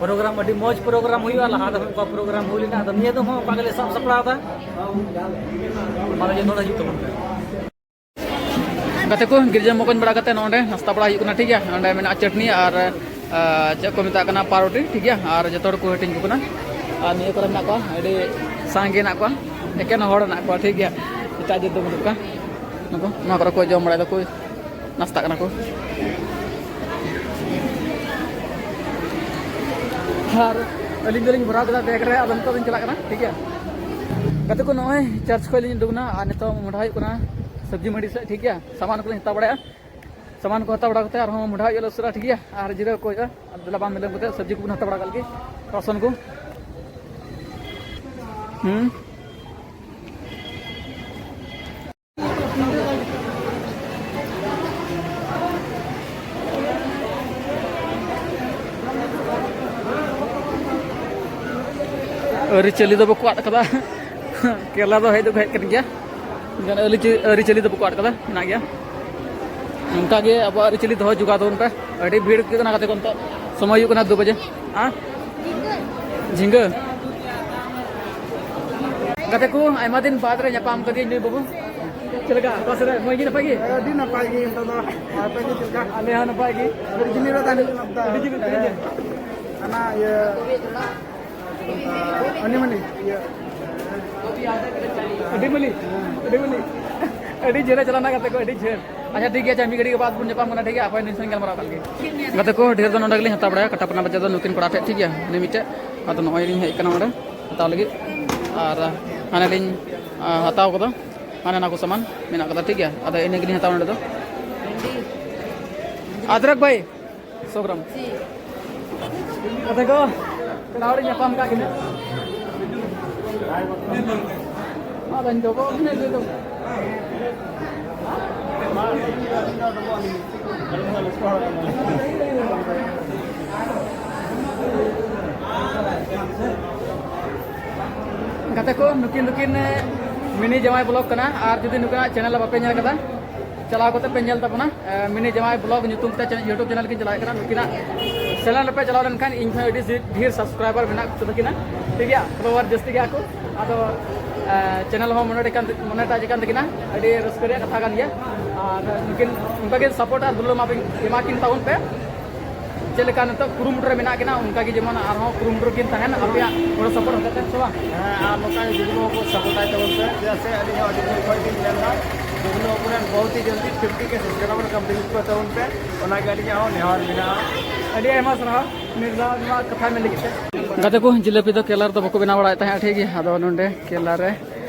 ᱯᱨᱳᱜᱨᱟᱢ, ᱟᱹᱰᱤ ᱢᱚᱡᱽ ᱯᱨᱳᱜᱨᱟᱢ ᱦᱩᱭᱩᱜᱼᱟ᱾ ᱞᱟᱦᱟ ᱫᱚ ᱚᱱᱠᱟ ᱯᱨᱳᱜᱨᱟᱢ ᱦᱩᱭ ᱞᱮᱱᱟ, ᱟᱫᱚ ᱱᱤᱭᱟᱹ ᱫᱚᱢ ᱦᱚᱸ ᱚᱱᱠᱟ ᱜᱮᱞᱮ ᱥᱟᱵ ᱥᱟᱯᱲᱟᱣ ᱮᱫᱟ᱾ ᱢᱟ ᱡᱚᱛᱚ ᱦᱚᱲ ᱦᱤᱡᱩᱜ ᱛᱟᱵᱚᱱ ᱯᱮ᱾ ᱜᱟᱛᱮ ᱠᱚ, ᱜᱤᱨᱡᱟᱹ ᱢᱚᱠᱚᱧ ᱵᱟᱲᱟ ᱠᱟᱛᱮ ᱱᱚᱰᱮ ᱱᱟᱥᱛᱟ ᱵᱟᱲᱟ ᱦᱩᱭᱩᱜ ᱠᱟᱱᱟ, ᱴᱷᱤᱠ ᱜᱮᱭᱟ᱾ ᱱᱚᱰᱮ ᱢᱮᱱᱟᱜᱼᱟ ᱪᱟᱴᱱᱤ ᱟᱨ, ᱟ, ᱪᱮᱫ ᱠᱚ ᱢᱮᱛᱟᱜ ᱠᱟᱱᱟ, ᱯᱟᱣᱨᱩᱴᱤ, ᱴᱷᱤᱠ ᱜᱮᱭᱟ᱾ ᱟᱨ ᱡᱚᱛᱚ ᱦᱚᱲ ᱠᱚ ᱦᱟᱹᱴᱤᱧ ᱠᱚ ᱠᱟᱱᱟ᱾ ᱟᱨ ᱱᱤᱭᱟᱹ ᱠᱚᱨᱮ ᱢᱮᱱᱟᱜ ᱠᱚᱣᱟ, ᱟᱹᱰᱤ ᱥᱟᱸᱜᱮ ᱢᱮᱱᱟᱜ ᱠᱚᱣᱟ, ᱮᱠᱮᱱ ᱦᱚᱲ ᱢᱮᱱᱟᱜ ᱠᱚᱣᱟ, ᱴᱷᱤᱠ ᱜᱮᱭᱟ᱾ ᱮᱴᱟᱜ ᱡᱟᱹᱛ ᱫᱚ ᱵᱟᱹᱱᱩᱜ ᱠᱚᱣᱟ᱾ ᱱᱚᱣᱟ ᱠᱚᱨᱮ ᱠᱚ ᱡᱚᱢ ᱵᱟᱲᱟᱭ ᱫᱟᱠᱚ, ᱱᱟᱥᱛᱟᱜ ᱠᱟᱱᱟ ᱠᱚ᱾ ᱟᱨ ᱟᱹᱞᱤᱧ ᱫᱚᱞᱤᱧ ᱵᱷᱚᱨᱟᱣ ᱠᱮᱫᱟ ᱵᱮᱜᱽ ᱨᱮ, ᱟᱫᱚ ᱱᱤᱛᱚᱜ ᱫᱚᱧ ᱪᱟᱞᱟᱜ ᱠᱟᱱᱟ, ᱴᱷᱤᱠ ᱜᱮᱭᱟ᱾ ᱜᱟᱛᱮ ᱠᱚ, ᱱᱚᱜᱼᱚᱭ ᱪᱟᱨᱪ ᱠᱷᱚᱱ ᱞᱤᱧ ᱩᱰᱩᱠ ᱮᱱᱟ ᱟᱨ ᱱᱤᱛᱚᱜ ᱢᱚᱦᱰᱟ ᱦᱩᱭᱩᱜ ᱠᱟᱱᱟ ᱥᱚᱵᱽᱡᱤ ᱢᱟᱹᱰᱤ ᱥᱮᱫ, ᱴᱷᱤᱠ ᱜᱮᱭᱟ᱾ ᱥᱟᱢᱟᱱ ᱠᱚᱞᱤᱧ ᱦᱟᱛᱟᱣ ᱵᱟᱲᱟᱭᱟ, ᱥᱟᱢᱟᱱ ᱠᱚ ᱦᱟᱛᱟᱣ ᱵᱟᱲᱟ ᱠᱟᱛᱮ ᱟᱨᱦᱚᱸ ᱢᱚᱦᱰᱟ ᱦᱩᱭᱩᱜᱼᱟ ᱩᱥᱟᱹᱨᱟ, ᱴᱷᱤᱠ ᱜᱮᱭᱟ᱾ ᱟᱨ ᱡᱤᱨᱟᱹᱣ ᱠᱚ ᱦᱩᱭᱩᱜᱼᱟ, ᱟᱨ ᱫᱮᱞᱟ ᱵᱟᱝ ᱵᱤᱞᱚᱢ ᱠᱟᱛᱮ ᱥᱚᱵᱽᱡᱤ ᱠᱚᱵᱚᱱ ᱦᱟᱛᱟᱣ ᱵᱟᱲᱟ ᱠᱟᱜ ᱞᱮᱜᱮ, ᱨᱟᱥᱚᱱ ᱠᱚ᱾ ᱦᱩᱸ᱾ ᱟᱹᱨᱤᱪᱟᱹᱞᱤ ᱫᱚ ᱵᱟᱠᱚ ᱟᱫ ᱠᱟᱫᱟ᱾ ᱠᱮᱨᱞᱟ ᱫᱚ ᱦᱮᱡ ᱫᱚᱠᱚ ᱦᱮᱡ ᱠᱟᱱ ᱜᱮᱭᱟ, ᱢᱮᱱᱠᱷᱟᱱ ᱟᱹᱨᱤᱪᱟᱹ-, ᱟᱹᱨᱤᱪᱟᱹᱞᱤ ᱫᱚ ᱵᱟᱠᱚ ᱟᱫ ᱠᱟᱫᱟ, ᱢᱮᱱᱟᱜ ᱜᱮᱭᱟ᱾ ᱱᱚᱝᱠᱟ ᱜᱮ ᱟᱵᱚᱣᱟᱜ ᱟᱹᱨᱤᱪᱟᱹᱞᱤ ᱫᱚᱦᱚ ᱡᱚᱜᱟᱣ ᱛᱟᱵᱚᱱ ᱯᱮ᱾ ᱟᱹᱰᱤ ᱵᱷᱤᱲ ᱟᱹᱭᱠᱟᱹᱜ ᱠᱟᱱᱟ ᱜᱟᱛᱮ ᱠᱚ ᱱᱤᱛᱚᱜ, ᱥᱚᱢᱚᱭ ᱦᱩᱭᱩᱜ ᱠᱟᱱᱟ ᱫᱩ ᱵᱟᱡᱮ᱾ ᱦᱮᱸ? ᱡᱷᱤᱸᱜᱟᱹ᱾ ᱜᱟᱛᱮ ᱠᱚ, ᱟᱭᱢᱟ ᱫᱤᱱ ᱵᱟᱫᱽ ᱨᱮ ᱧᱟᱯᱟᱢ ᱠᱟᱫᱤᱧ ᱱᱩᱭ ᱵᱟᱹᱵᱩ᱾ ᱪᱮᱫ ᱞᱮᱠᱟ? ᱚᱠᱟ ᱥᱮᱫ ᱨᱮ? ᱢᱚᱡᱽ ᱜᱮ, ᱱᱟᱯᱟᱭ ᱜᱮ? ᱟᱹᱰᱤ ᱱᱟᱯᱟᱭ ᱜᱮ ᱱᱤᱛᱚᱜ ᱫᱚ᱾ ᱟᱯᱮ ᱜᱮ ᱪᱮᱫ ᱞᱮᱠᱟ? ᱟᱞᱮ ᱦᱚᱸ ᱱᱟᱯᱟᱭ ᱜᱮ᱾ ᱟᱹᱰᱤ ᱡᱤᱞᱤᱧ ᱨᱮ ᱛᱟᱦᱮᱱ ᱦᱩᱭᱩᱜ ᱠᱟᱱᱟ᱾ ᱟᱹᱰᱤ ᱡᱤᱞᱤᱧ, ᱟᱹᱰᱤ ᱡᱤᱞᱤᱧ᱾ ᱦᱟᱱᱟ ᱤᱭᱟᱹ, ᱟᱹᱰᱤ ᱢᱟᱹᱞᱤ, ᱤᱭᱟᱹ᱾ ᱟᱹᱰᱤ ᱢᱟᱹᱞᱤ, ᱟᱹᱰᱤ ᱢᱟᱹᱞᱤ᱾ ᱟᱹᱰᱤ ᱡᱷᱟᱹᱞᱮ ᱪᱟᱞᱟᱣᱱᱟ ᱜᱟᱛᱮ ᱠᱚ, ᱟᱹᱰᱤ ᱡᱷᱟᱹᱞ᱾ ᱟᱪᱪᱷᱟ, ᱴᱷᱤᱠ ᱜᱮᱭᱟ, ᱟᱪᱪᱷᱟ, ᱢᱤᱫ ᱜᱷᱟᱹᱲᱤᱡ ᱵᱟᱫᱽ ᱵᱚᱱ ᱧᱟᱯᱟᱢ ᱠᱟᱱᱟ, ᱴᱷᱤᱠ ᱜᱮᱭᱟ? ᱟᱯᱮ ᱱᱤᱭᱟᱹ ᱥᱚᱸᱜᱮ ᱜᱟᱞᱢᱟᱨᱟᱣ ᱠᱟᱜ ᱞᱮᱜᱮ᱾ ᱜᱟᱛᱮ ᱠᱚ, ᱰᱷᱮᱨ ᱫᱚ ᱱᱚᱰᱮ ᱜᱮᱞᱤᱧ ᱦᱟᱛᱟᱣ ᱵᱟᱲᱟᱭᱟ, ᱠᱟᱴᱟᱯᱟᱱᱟ ᱵᱟᱡᱟᱨ ᱫᱚ ᱱᱩᱠᱤᱱ ᱠᱚᱲᱟ ᱴᱷᱮᱡ, ᱴᱷᱤᱠ ᱜᱮᱭᱟ? ᱩᱱᱤ ᱢᱤᱫᱴᱮᱡ, ᱟᱫᱚ ᱱᱚᱜᱼᱚᱭ ᱞᱤᱧ ᱦᱮᱡ ᱠᱟᱱᱟ ᱱᱚᱰᱮ ᱦᱟᱛᱟᱣ ᱞᱟᱹᱜᱤᱫ, ᱟᱨ ᱦᱟᱱᱮ ᱞᱤᱧ, ᱟ, ᱦᱟᱛᱟᱣ ᱠᱟᱫᱟ, ᱦᱟᱱᱮ ᱱᱟ ᱠᱚ ᱥᱟᱢᱟᱱ ᱢᱮᱱᱟᱜ ᱠᱟᱫᱟ, ᱴᱷᱤᱠ ᱜᱮᱭᱟ? ᱟᱫᱚ ᱤᱱᱟᱹ ᱜᱮᱞᱤᱧ ᱦᱟᱛᱟᱣᱟ ᱱᱚᱰᱮ ᱫᱚ᱾ ᱟᱫᱨᱚᱠ ᱵᱷᱟᱭ, ᱥᱚ ᱜᱨᱟᱢ᱾ ᱜᱟᱛᱮ ᱠᱚ, ᱯᱮᱲᱟ ᱦᱚᱲᱤᱧ ᱧᱟᱯᱟᱢ ᱠᱟᱜ ᱠᱤᱱᱟ᱾ ᱟᱫᱚᱧ ᱰᱚᱵᱚᱜ ᱠᱤᱱᱟ ᱞᱟᱹᱭ ᱫᱚ᱾ ᱜᱟᱛᱮ ᱠᱚ, ᱱᱩᱠᱤᱱ ᱫᱚᱠᱤᱱ, ᱮ, ᱢᱤᱱᱤ ᱡᱟᱶᱟᱭ ᱵᱞᱚᱜ ᱠᱟᱱᱟ, ᱟᱨ ᱡᱩᱫᱤ ᱱᱩᱠᱤᱱᱟᱜ ᱪᱮᱱᱮᱞ ᱵᱟᱯᱮ ᱧᱮᱞ ᱠᱟᱫᱟ, ᱪᱟᱞᱟᱣ ᱠᱟᱛᱮ ᱯᱮ ᱧᱮᱞ ᱛᱟᱵᱚᱱᱟ᱾ ᱮ, ᱢᱤᱱᱤ ᱡᱟᱶᱟᱭ ᱵᱞᱚᱜ ᱧᱩᱛᱩᱢ ᱛᱮ ᱪᱮ-, YouTube ᱪᱮᱱᱮᱞ ᱠᱤᱱ ᱪᱟᱞᱟᱣᱮᱫ ᱠᱟᱱᱟ᱾ ᱱᱩᱠᱤᱱᱟᱜ ᱪᱮᱱᱮᱞ ᱨᱮᱯᱮ ᱪᱟᱞᱟᱣ ᱞᱮᱱᱠᱷᱟᱱ ᱤᱧ ᱠᱷᱚᱱ ᱟᱹᱰᱤ ᱰᱷᱮᱨ ᱥᱟᱵᱥᱠᱨᱟᱭᱵᱟᱨ ᱢᱮᱱᱟᱜ ᱠᱚ ᱛᱟᱹᱠᱤᱱᱟ, ᱴᱷᱤᱠ ᱜᱮᱭᱟ, ᱯᱷᱚᱞᱳᱣᱟᱨ ᱡᱟᱹᱥᱛᱤ ᱜᱮᱭᱟ ᱠᱚ᱾ ᱟᱫᱚ, ᱮ, ᱪᱮᱱᱮᱞ ᱦᱚᱸ ᱢᱚᱱᱮᱴᱟᱭ ᱠᱟᱱ, ᱢᱚᱱᱮᱴᱟᱭ ᱠᱟᱱ ᱛᱟᱹᱠᱤᱱᱟ, ᱟᱹᱰᱤ ᱨᱟᱹᱥᱠᱟᱹ ᱨᱮᱭᱟᱜ ᱠᱟᱛᱷᱟ ᱠᱟᱱ ᱜᱮᱭᱟ᱾ ᱟᱨ ᱱᱩᱠᱤᱱ ᱚᱱᱠᱟ ᱜᱮ ᱥᱟᱯᱳᱨᱴ ᱟᱨ ᱫᱩᱞᱟᱹᱲ ᱮᱢᱟ ᱵᱤᱱ, ᱮᱢᱟ ᱠᱤᱱ ᱛᱟᱵᱚᱱ ᱯᱮ᱾ ᱪᱮᱫ ᱞᱮᱠᱟ ᱱᱤᱛᱚᱜ ᱠᱩᱨᱩᱢᱩᱴᱩ ᱨᱮ ᱢᱮᱱᱟᱜ ᱠᱤᱱᱟ, ᱚᱱᱠᱟ ᱜᱮ ᱡᱮᱢᱚᱱ ᱟᱨᱦᱚᱸ ᱠᱩᱨᱩᱢᱩᱴᱩ ᱨᱮ ᱠᱤᱱ ᱛᱟᱦᱮᱱ, ᱟᱯᱮᱭᱟᱜ ᱜᱚᱲᱚ ᱥᱟᱯᱳᱨᱴ ᱦᱚᱛᱮᱛᱮ, ᱥᱮ ᱵᱟᱝ? ᱦᱮᱸ, ᱟᱨ ᱱᱚᱝᱠᱟ ᱜᱮ ᱡᱩᱫᱤ ᱱᱚᱣᱟ ᱠᱚ ᱥᱟᱯᱳᱨᱴ ᱟᱭ ᱛᱟᱵᱚᱱ ᱯᱮ, ᱪᱮᱫᱟᱜ ᱥᱮ ᱟᱹᱞᱤᱧ ᱦᱚᱸ ᱟᱹᱰᱤ ᱫᱤᱱ ᱠᱷᱚᱱ ᱞᱤᱧ ᱧᱮᱞ ᱮᱫᱟ᱾ ᱡᱚᱜᱽᱱᱩ ᱚᱯᱚᱱᱮᱱ ᱵᱚᱦᱩᱛ ᱦᱤ ᱡᱚᱞᱫᱤ ᱯᱷᱤᱯᱴᱤ ᱠᱮ ᱥᱟᱵᱥᱠᱨᱟᱭᱵᱟᱨ ᱠᱚᱢᱯᱞᱤᱴ ᱠᱚ ᱛᱟᱵᱚᱱ ᱯᱮ, ᱚᱱᱟᱜᱮ ᱟᱹᱞᱤᱧᱟᱜ ᱦᱚᱸ ᱱᱮᱦᱚᱨ ᱢᱮᱱᱟᱜᱼᱟ᱾ ᱟᱹᱰᱤ ᱟᱭᱢᱟ ᱥᱟᱨᱦᱟᱣ ᱢᱤᱫ ᱫᱷᱟᱣ ᱱᱚᱣᱟ ᱠᱟᱛᱷᱟ ᱢᱮᱱ ᱞᱟᱹᱜᱤᱫ ᱛᱮ᱾ ᱜᱟᱛᱮ ᱠᱚ, ᱡᱤᱞᱟᱹᱯᱤ ᱫᱚ ᱠᱮᱞᱟ ᱨᱮᱫᱚ ᱵᱟᱠᱚ ᱵᱮᱱᱟᱣ ᱵᱟᱲᱟᱭᱮᱫ ᱛᱟᱦᱮᱸᱫ, ᱴᱷᱤᱠ ᱜᱮᱭᱟ᱾ ᱟᱫᱚ ᱱᱚᱰᱮ ᱠᱮᱞᱟ ᱨᱮ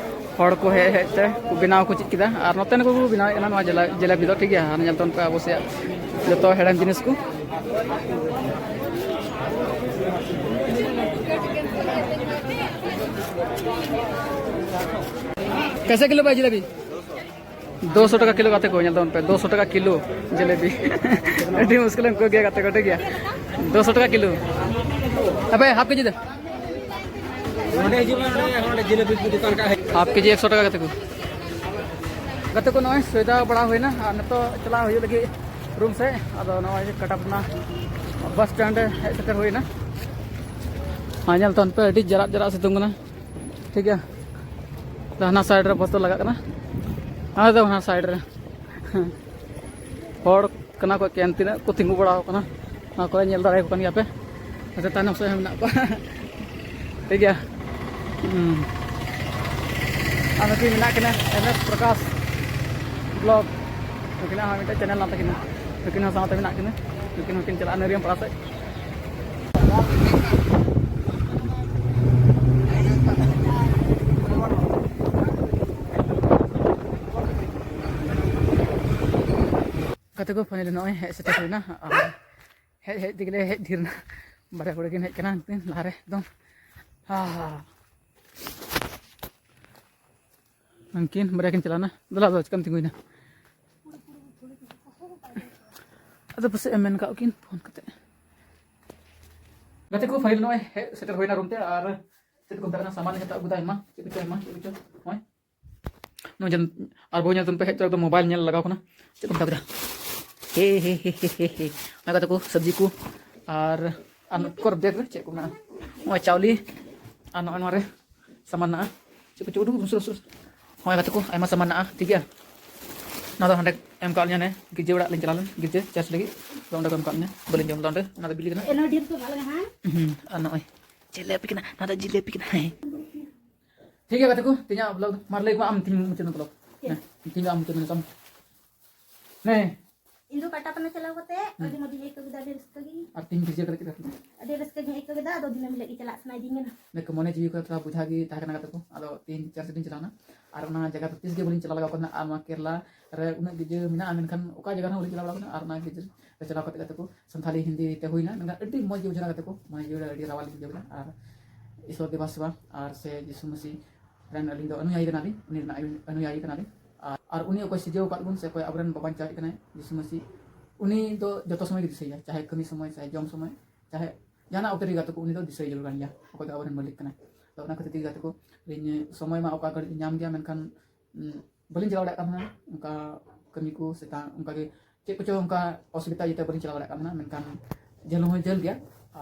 ᱦᱚᱲ ᱠᱚ ᱦᱮᱡ ᱦᱮᱡ ᱛᱮ ᱠᱚ ᱵᱮᱱᱟᱣ ᱠᱚ ᱪᱮᱫ ᱠᱮᱫᱟ, ᱟᱨ ᱱᱚᱛᱮᱱ ᱠᱚ ᱠᱚ ᱵᱮᱱᱟᱣᱮᱫ ᱠᱟᱱᱟ ᱱᱚᱣᱟ ᱡᱮᱞᱟ-, ᱡᱤᱞᱟᱹᱯᱤ ᱫᱚ, ᱴᱷᱤᱠ ᱜᱮᱭᱟ᱾ ᱟᱨ ᱧᱮᱞ ᱛᱟᱵᱚᱱ ᱯᱮ ᱟᱵᱚ ᱥᱮᱭᱟᱜ ᱡᱚᱛᱚ ᱦᱮᱲᱮᱢ ᱡᱤᱱᱤᱥ ᱠᱚ᱾ कैसे किलो भाई जलेबी? ᱫᱩᱥᱚ ᱴᱟᱠᱟ ᱠᱤᱞᱳ ᱜᱟᱛᱮ ᱠᱚ, ᱧᱮᱞ ᱛᱟᱵᱚᱱ ᱯᱮ, ᱫᱩᱥᱚ ᱴᱟᱠᱟ ᱠᱤᱞᱳ ᱡᱮᱞᱮᱵᱤ᱾ ᱟᱹᱰᱤ ᱢᱩᱥᱠᱤᱞ ᱮᱢ ᱟᱹᱭᱠᱟᱹᱣ ᱜᱮᱭᱟ ᱜᱟᱛᱮ ᱠᱚ, ᱴᱷᱤᱠ ᱜᱮᱭᱟ? ᱫᱩᱥᱚ ᱴᱟᱠᱟ ᱠᱤᱞᱳ᱾ ᱟᱯᱮ ᱦᱟᱯ ᱠᱮᱡᱤ ᱫᱚ? ᱱᱚᱰᱮ ᱦᱤᱡᱩᱜ ᱢᱮ, ᱱᱚᱰᱮ, ᱱᱚᱰᱮ ᱡᱤᱞᱟᱹᱯᱤ ᱠᱚ ᱫᱚᱠᱟᱱ ᱠᱟᱜᱼᱟ᱾ ᱦᱟᱯ ᱠᱮᱡᱤ ᱮᱠᱥᱚ ᱴᱟᱠᱟ ᱜᱟᱛᱮ ᱠᱚ᱾ ᱜᱟᱛᱮ ᱠᱚ, ᱱᱚᱜᱼᱚᱭ ᱥᱚᱭᱫᱟ ᱵᱟᱲᱟ ᱦᱩᱭᱱᱟ ᱟᱨ ᱱᱤᱛᱚᱜ ᱪᱟᱞᱟᱣ ᱦᱩᱭᱩᱜ ᱞᱟᱹᱜᱤᱫ ᱨᱩᱢ ᱥᱮᱫ᱾ ᱟᱫᱚ ᱱᱚᱜᱼᱚᱭ ᱠᱟᱴᱟᱯᱱᱟ ᱵᱟᱥ ᱥᱴᱮᱱᱰ ᱦᱮᱡ ᱥᱮᱴᱮᱨ ᱦᱩᱭᱱᱟ᱾ ᱟᱨ ᱧᱮᱞ ᱛᱟᱵᱚᱱ ᱯᱮ, ᱟᱹᱰᱤ ᱡᱟᱨᱟᱜ ᱡᱟᱨᱟᱜ ᱥᱤᱛᱩᱝ ᱠᱟᱱᱟ, ᱴᱷᱤᱠ ᱜᱮᱭᱟ᱾ ᱛᱚ, ᱦᱟᱱᱟ ᱥᱟᱭᱤᱰ ᱨᱮ ᱵᱟᱥ ᱫᱚ ᱞᱟᱜᱟᱜ ᱠᱟᱱᱟ, ᱟᱫᱚ ᱚᱱᱟ ᱥᱟᱭᱤᱰ ᱨᱮ ᱦᱚᱲ ᱠᱟᱱᱟ ᱠᱚ ᱮᱠᱮᱱ, ᱛᱤᱱᱟᱹᱜ ᱠᱚ ᱛᱤᱸᱜᱩ ᱵᱟᱲᱟ ᱟᱠᱟᱱᱟ, ᱚᱱᱟ ᱠᱚᱨᱮ ᱧᱮᱞ ᱫᱟᱲᱮᱭᱟᱠᱚ ᱠᱟᱱ ᱜᱮᱭᱟ ᱯᱮ᱾ ᱟᱪᱪᱷᱟ, ᱛᱟᱭᱱᱚᱢ ᱥᱮᱫ ᱦᱚᱸ ᱢᱮᱱᱟᱜ ᱠᱚᱣᱟ᱾ ᱴᱷᱤᱠ ᱜᱮᱭᱟ᱾ ᱦᱩᱸ᱾ ᱟᱨ ᱱᱩᱠᱤᱱ ᱢᱮᱱᱟᱜ ᱠᱤᱱᱟ ᱮᱢ ᱮᱥ ᱯᱨᱚᱠᱟᱥ ᱵᱞᱚᱜ, ᱱᱩᱠᱤᱱᱟᱜ ᱦᱚᱸ ᱢᱤᱫᱴᱮᱱ ᱪᱮᱱᱮᱞ ᱢᱮᱱᱟᱜ ᱛᱟᱹᱠᱤᱱᱟ, ᱱᱩᱠᱤᱱ ᱦᱚᱸ ᱥᱟᱶᱛᱮ ᱢᱮᱱᱟᱜ ᱠᱤᱱᱟ, ᱱᱩᱠᱤᱱ ᱦᱚᱸᱠᱤᱱ ᱪᱟᱞᱟᱜᱼᱟ ᱱᱟᱹᱨᱤᱭᱟᱢ ᱯᱟᱲᱟ ᱥᱮᱫ᱾ ᱜᱟᱛᱮ ᱠᱚ, finally ᱱᱚᱜᱼᱚᱭ ᱦᱮᱡ ᱥᱮᱴᱮᱨ ᱦᱩᱭᱱᱟ᱾ ᱟᱨ ᱦᱮᱡ ᱦᱮᱡ ᱛᱮᱜᱮᱞᱮ ᱦᱮᱡ ᱰᱷᱮᱨ ᱮᱱᱟ᱾ ᱵᱟᱨᱭᱟ ᱠᱩᱲᱤ ᱠᱤᱱ ᱦᱮᱡ ᱠᱟᱱᱟ ᱩᱱᱠᱤᱱ ᱞᱟᱦᱟᱨᱮ ᱮᱠᱫᱚᱢ᱾ ᱦᱟᱸ᱾ ᱩᱱᱠᱤᱱ ᱵᱟᱨᱭᱟ ᱠᱤᱱ ᱪᱟᱞᱟᱣᱱᱟ᱾ ᱫᱮᱞᱟ ᱫᱚ ᱪᱤᱠᱟᱢ ᱛᱤᱸᱜᱩᱭᱮᱱᱟ? ᱟᱫᱚ ᱯᱟᱥᱮᱡ ᱮᱢ ᱢᱮᱱ ᱠᱟᱜ ᱠᱤᱱ ᱯᱷᱳᱱ ᱠᱟᱛᱮ᱾ ᱜᱟᱛᱮ ᱠᱚ, finally ᱱᱚᱜᱼᱚᱭ ᱦᱮᱡ ᱥᱮᱴᱮᱨ ᱦᱩᱭᱱᱟ ᱨᱩᱢ ᱛᱮ᱾ ᱟᱨ ᱪᱮᱫ ᱠᱚ ᱢᱮᱛᱟᱜ ᱠᱟᱱᱟ, ᱥᱟᱢᱟᱱ ᱦᱟᱛᱟᱣ ᱟᱹᱜᱩ ᱫᱟ ᱟᱭᱢᱟ, ᱪᱮᱫ ᱠᱚᱪᱚ ᱟᱭᱢᱟ, ᱪᱮᱫ ᱠᱚᱪᱚ᱾ ᱱᱚᱜᱼᱚᱭ ᱱᱚᱜᱼᱚᱭ ᱡᱮ, ᱟᱨ ᱵᱟᱹᱦᱩ ᱧᱮᱞ ᱛᱟᱵᱚᱱ ᱯᱮ ᱦᱮᱡ ᱛᱚᱨᱟ ᱮᱠᱫᱚᱢ ᱢᱳᱵᱟᱭᱤᱞ ᱧᱮᱞ ᱞᱟᱜᱟᱣ ᱠᱟᱱᱟ᱾ ᱪᱮᱫ ᱠᱚ ᱢᱮᱛᱟᱣ ᱠᱮᱫᱟ? ᱦᱮ, ᱦᱮ, ᱦᱮ, ᱦᱮ, ᱦᱮ᱾ ᱚᱱᱟ ᱠᱟᱛᱮ ᱠᱚ ᱥᱚᱵᱽᱡᱤ ᱠᱚ ᱟᱨ, ᱟᱨ ᱱᱚᱣᱟ ᱠᱚᱨᱮ ᱵᱮᱜᱽ ᱨᱮ ᱪᱮᱫ ᱠᱚ ᱢᱮᱱᱟᱜᱼᱟ? ᱱᱚᱜᱼᱚᱭ ᱪᱟᱣᱞᱮ ᱟᱨ ᱱᱚᱜᱼᱚᱭ ᱱᱚᱣᱟ ᱨᱮ ᱥᱟᱢᱟᱱ ᱢᱮᱱᱟᱜᱼᱟ᱾ ᱪᱮᱫ ᱠᱚ ᱪᱚ ᱩᱰᱩᱠ, ᱩᱥᱩᱨ, ᱩᱥᱩᱨ᱾ ᱦᱳᱭ ᱜᱟᱛᱮ ᱠᱚ, ᱟᱭᱢᱟ ᱥᱟᱢᱟᱱ ᱢᱮᱱᱟᱜᱼᱟ, ᱴᱷᱤᱠ ᱜᱮᱭᱟ᱾ ᱱᱚᱣᱟ ᱫᱚ ᱦᱟᱸᱰᱮ ᱮᱢ ᱠᱟᱣᱟᱫ ᱞᱤᱧᱟ, ᱦᱟᱱᱮ ᱜᱤᱨᱡᱟᱹ ᱚᱲᱟᱜ ᱞᱤᱧ ᱪᱟᱞᱟᱣ ᱞᱮᱱ, ᱜᱤᱨᱡᱟᱹ ᱪᱟᱨᱪ ᱞᱟᱹᱜᱤᱫ, ᱟᱫᱚ ᱚᱸᱰᱮ ᱠᱚ ᱮᱢ ᱠᱟᱣᱟᱫ ᱞᱤᱧᱟ, ᱵᱟᱹᱞᱤᱧ ᱡᱚᱢ ᱞᱮᱫᱟ ᱚᱸᱰᱮ, ᱚᱱᱟ ᱫᱚ ᱵᱤᱞᱤ ᱠᱟᱱᱟ᱾ ᱮᱱᱦᱚᱸ ᱰᱷᱮᱨ ᱫᱚ ᱵᱟᱝ ᱞᱟᱜᱟᱜᱼᱟ᱾ ᱦᱩᱸ, ᱟᱨ ᱱᱚᱜᱼᱚᱭ ᱡᱤᱞᱟᱹᱯᱤ ᱠᱟᱱᱟ, ᱱᱚᱣᱟ ᱫᱚ ᱡᱤᱞᱟᱹᱯᱤ ᱠᱟᱱᱟ᱾ ᱦᱮᱸ᱾ ᱴᱷᱤᱠ ᱜᱮᱭᱟ ᱜᱟᱛᱮ ᱠᱚ, ᱛᱮᱦᱮᱧᱟᱜ vlog ᱢᱟ ᱞᱟᱹᱭ ᱢᱟ ᱟᱢ, ᱛᱮᱦᱮᱧ ᱢᱩᱪᱟᱹᱫ ᱢᱮ vlog᱾ ᱪᱮᱫ? ᱦᱮᱸ᱾ ᱛᱤᱦᱤᱧ ᱫᱚ ᱟᱢ ᱪᱮᱫ ᱢᱮᱱ ᱛᱟᱢ? ᱱᱮ᱾ ᱤᱧ ᱫᱚ ᱠᱟᱴᱟ ᱯᱟᱱᱟ ᱪᱟᱞᱟᱣ ᱠᱟᱛᱮ ᱦᱩᱸ᱾ ᱟᱹᱰᱤ ᱢᱚᱡᱽ ᱤᱧ ᱟᱹᱭᱠᱟᱹᱣ ᱠᱮᱫᱟ, ᱟᱹᱰᱤ ᱨᱟᱹᱥᱠᱟᱹ ᱜᱮ᱾ ᱟᱨ ᱛᱤᱦᱤᱧ ᱵᱷᱤᱡᱟᱹ ᱠᱟᱛᱮ ᱪᱮᱫ ᱞᱮᱠᱟ? ᱟᱹᱰᱤ ᱨᱟᱹᱥᱠᱟᱹ ᱜᱤᱧ ᱟᱹᱭᱠᱟᱹᱣ ᱠᱮᱫᱟ, ᱟᱫᱚ ᱫᱤᱱᱟᱹᱢ ᱦᱤᱞᱳᱜ ᱜᱮ ᱪᱟᱞᱟᱜ ᱥᱟᱱᱟᱭᱤᱫᱤᱧ ᱠᱟᱱᱟ᱾ ᱱᱤᱭᱟᱹ ᱠᱚ ᱢᱚᱱᱮ ᱡᱤᱣᱤ ᱠᱚ ᱛᱷᱚᱲᱟ ᱵᱩᱡᱷᱟ ᱜᱮ ᱛᱟᱦᱮᱸ ᱠᱟᱱᱟ ᱜᱟᱛᱮ ᱠᱚ᱾ ᱟᱫᱚ ᱛᱤᱦᱤᱧ ᱪᱟᱨ ᱥᱮᱫ ᱤᱧ ᱪᱟᱞᱟᱣ ᱮᱱᱟ᱾ ᱟᱨ ᱚᱱᱟ ᱡᱟᱭᱜᱟ ᱫᱚ ᱛᱤᱥ ᱜᱮ ᱵᱟᱹᱞᱤᱧ ᱪᱟᱞᱟᱣ ᱞᱮᱜᱟᱣ ᱠᱟᱱᱟ᱾ ᱟᱨ ᱱᱚᱣᱟ ᱠᱮᱨᱞᱟ ᱨᱮ ᱩᱱᱟᱹᱜ ᱜᱤᱡᱟᱹ ᱢᱮᱱᱟᱜᱼᱟ, ᱢᱮᱱᱠᱷᱟᱱ ᱚᱠᱟ ᱡᱟᱭᱜᱟ ᱨᱮᱦᱚᱸ ᱵᱟᱹᱞᱤᱧ ᱪᱟᱞᱟᱣ ᱵᱟᱲᱟ ᱠᱟᱱᱟ᱾ ᱟᱨ ᱚᱱᱟ ᱜᱤᱡᱟᱹ ᱨᱮ ᱪᱟᱞᱟᱣ ᱠᱟᱛᱮ ᱜᱟᱛᱮ ᱠᱚ ᱥᱟᱱᱛᱷᱟᱞᱤ ᱦᱤᱱᱫᱤ ᱛᱮ ᱦᱩᱭᱱᱟ, ᱢᱮᱱᱠᱷᱟᱱ ᱟᱹᱰᱤ ᱢᱚᱡᱽ ᱜᱮ ᱵᱩᱡᱷᱟᱹᱣ ᱮᱱᱟ ᱜᱟᱛᱮ ᱠᱚ᱾ ᱢᱚᱱᱮ ᱡᱤᱣᱤ ᱨᱮ ᱟᱹᱰᱤ ᱨᱟᱣᱟᱞ ᱜᱮ ᱵᱩᱡᱷᱟᱹᱣ ᱮᱱᱟ᱾ ᱟᱨ ᱤᱥᱚᱨ ᱫᱮᱵᱟ ᱥᱮᱵᱟ ᱟᱨ ᱥᱮ ᱡᱤᱥᱩ ᱢᱟᱹᱥᱤ ᱨᱮᱱ ᱟᱹᱞᱤᱧ ᱫᱚ ᱟᱹᱱᱩᱭᱟᱭᱤ ᱠᱟᱱᱟᱞᱤᱧ, ᱩᱱᱤ ᱨᱮᱱᱟᱜ ᱟᱹᱱᱩᱭᱟᱭᱤ ᱠᱟᱱᱟᱞᱤᱧ᱾ ᱟᱨ, ᱟᱨ ᱩᱱᱤ ᱚᱠᱚᱭ ᱥᱤᱨᱡᱟᱹᱣ ᱟᱠᱟᱫ ᱵᱚᱱ ᱥᱮ ᱚᱠᱚᱭ ᱟᱵᱚᱨᱮᱱ ᱵᱟᱧᱪᱟᱣᱤᱡ ᱠᱟᱱᱟᱭ, ᱡᱤᱥᱩ ᱢᱟᱹᱥᱤ, ᱩᱱᱤ ᱫᱚ ᱡᱚᱛᱚ ᱥᱚᱢᱚᱭ ᱜᱮ ᱫᱤᱥᱟᱹᱭᱟ, ᱪᱟᱦᱮ ᱠᱟᱹᱢᱤ ᱥᱚᱢᱚᱭ, ᱪᱟᱦᱮ ᱡᱚᱢ ᱥᱚᱢᱚᱭ, ᱪᱟᱦᱮ ᱡᱟᱦᱟᱱᱟᱜ ᱚᱠᱛᱮ ᱨᱮᱜᱮ ᱜᱟᱛᱮ ᱠᱚ, ᱩᱱᱤ ᱫᱚ ᱫᱤᱥᱟᱹᱭ ᱡᱟᱹᱨᱩᱲ ᱠᱟᱱ ᱜᱮᱭᱟ, ᱚᱠᱚᱭ ᱫᱚ ᱟᱵᱚᱨᱮᱱ ᱢᱟᱹᱞᱤᱠ ᱠᱟᱱᱟᱭ᱾ ᱛᱚ ᱚᱱᱟ ᱠᱷᱟᱹᱛᱤᱨ ᱛᱮᱜᱮ ᱜᱟᱛᱮ ᱠᱚ, ᱤᱧ ᱥᱚᱢᱚᱭ ᱢᱟ ᱚᱠᱟ ᱜᱷᱟᱹᱲᱤᱡ ᱤᱧ ᱧᱟᱢ ᱜᱮᱭᱟ, ᱢᱮᱱᱠᱷᱟᱱ, ᱩᱸ, ᱵᱟᱹᱞᱤᱧ ᱪᱟᱞᱟᱣ ᱫᱟᱲᱮᱭᱟᱜ ᱠᱟᱱ ᱛᱟᱦᱮᱱᱟ, ᱚᱱᱠᱟ ᱠᱟᱹᱢᱤ ᱠᱚ ᱥᱮ ᱛᱟ-, ᱚᱱᱠᱟ ᱜᱮ ᱪᱮᱫ ᱠᱚᱪᱚ ᱚᱱᱠᱟ ᱚᱥᱩᱵᱤᱫᱟ ᱤᱭᱟᱹᱛᱮ ᱵᱟᱹᱞᱤᱧ ᱪᱟᱞᱟᱣ ᱫᱟᱲᱮᱭᱟᱜ ᱠᱟᱱ ᱛᱟᱦᱮᱱᱟ᱾ ᱢᱮᱱᱠᱷᱟᱱ ᱡᱷᱟᱹᱞ ᱦᱚᱸ ᱡᱷᱟᱹᱞ ᱜᱮᱭᱟ,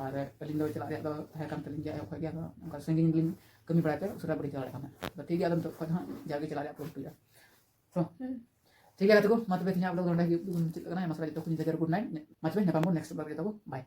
ᱟᱨ ᱟᱹᱞᱤᱧ ᱫᱚ ᱪᱟᱞᱟᱜ ᱨᱮᱭᱟᱜ ᱫᱚ ᱛᱟᱦᱮᱸ ᱠᱟᱱ ᱛᱟᱹᱞᱤᱧ ᱜᱮᱭᱟ ᱮᱦᱚᱵ ᱠᱷᱚᱱ ᱜᱮ, ᱟᱫᱚ ᱚᱱᱠᱟ ᱥᱟᱺᱜᱤᱧ ᱜᱮᱞᱤᱧ ᱠᱟᱹᱢᱤ ᱵᱟᱲᱟᱭ ᱛᱮ ᱩᱥᱟᱹᱨᱟ ᱵᱟᱹᱞᱤᱧ ᱪᱟᱞᱟᱣ ᱫᱟᱲᱮᱭᱟᱜ ᱠᱟᱱᱟ᱾ ᱟᱫᱚ ᱴᱷᱤᱠ ᱜᱮᱭᱟ, ᱟᱫᱚ ᱱᱤᱛᱚᱜ ᱠᱷᱚᱱ ᱦᱟᱸᱜ ᱡᱟᱜᱮ ᱪᱟᱞᱟᱜ ᱨᱮᱭᱟᱜ ᱠᱩᱨᱩᱢᱩᱴᱩ ᱦᱩᱭᱩᱜᱼᱟ᱾ ᱛᱚ, ᱦᱩᱸ᱾ ᱴᱷᱤᱠ ᱜᱮᱭᱟ ᱜᱟᱛᱮ ᱠᱚ, ᱢᱟ ᱛᱚᱵᱮ ᱛᱮᱦᱮᱧᱟᱜ vlog ᱫᱚ ᱱᱚᱸᱰᱮ ᱜᱮ ᱢᱩᱪᱟᱹᱫ ᱠᱟᱱᱟ᱾ ᱟᱭᱢᱟ ᱥᱟᱨᱦᱟᱣ ᱡᱚᱛᱚ ᱠᱚ, ᱧᱤᱫᱟᱹ ᱡᱚᱦᱟᱨ, good night᱾ ᱢᱟ ᱛᱚᱵᱮ ᱧᱟᱯᱟᱢ ᱵᱚᱱ next vlog ᱨᱮ ᱛᱟᱵᱚ, bye᱾